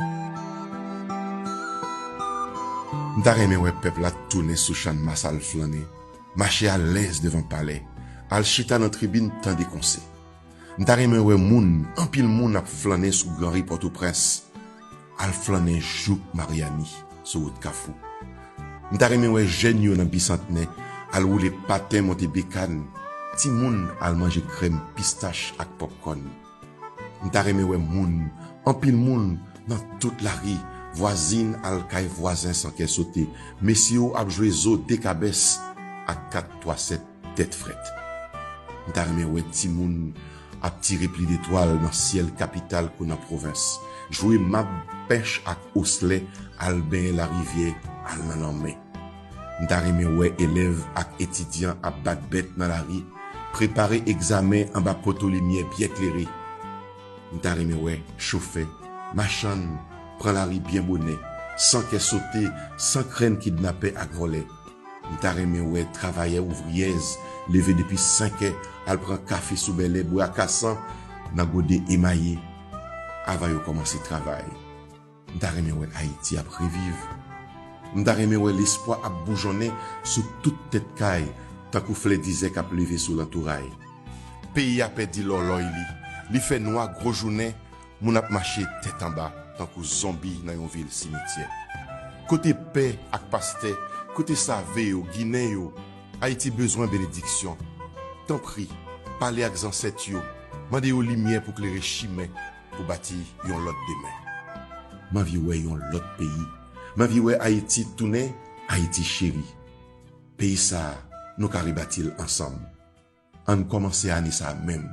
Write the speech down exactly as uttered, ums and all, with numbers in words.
M ta renmen wè pèp la tounen sou Channmas al flannen, mache alèz devan palè, al chita nan tribin tande konsè. M ta renmen wè moun, anpil moun ap flannen sou Granri Pòtoprens, al flannen jouk Maryani sou wout Kafou. M ta renmen wè jèn yo nan Bisantnè al woule paten, monte bekàn, timoun al manje krèm pistach ak pòpkòn. M ta renmen wè moun, anpil moun nan tout lari, vwazin al kay vwazen san kè sote, mesye yo ap jwe zo de kabès ak kat twa sèt tèt frèt. M ta renmen wè timoun ap tire pli detwal nan syèl kapital kou nan pwovens, jwe mab, pèch ak oslè, al benyen larivyè, al nan lanmè. M ta renmen wè elèv ak etidyan ap bat bèt nan lari, prepare egzamen anba poto limyè byen klere. M ta renmen wè chofè, machann pran lari byen bonè, san kè sote, san krenn kidnapè ak vòlè. M ta renmen wè travayè ouvriyèz leve depi senkè, al pran kafe sou bèlè, bwè akasan nan gode emaye, avan yo kòmanse travay. M ta renmen wè Ayiti ap reviv. M ta renmen wè lespwa ap boujonnen sou tout tèt kay, tankou flè dizè k ap leve sou lantouray. Peyi a pèdi lòlòy li. Li fè nwa gwo jounen, moun ap mache tèt anba, tankou zonbi nan yon vil simityè. Kote pè ak pastè, kote save yo, ginen yo? Ayiti bezwen benediksyon. Tanpri, pale ak zansèt yo, mande yo limyè pou klere chimen, pou bati yon lòt demen. M anvi wè yon lòt peyi. M anvi wè Ayiti tounen Ayiti cheri. Peyi sa a, nou ka rebati l ansanm. Ann kòmanse ane sa a menm.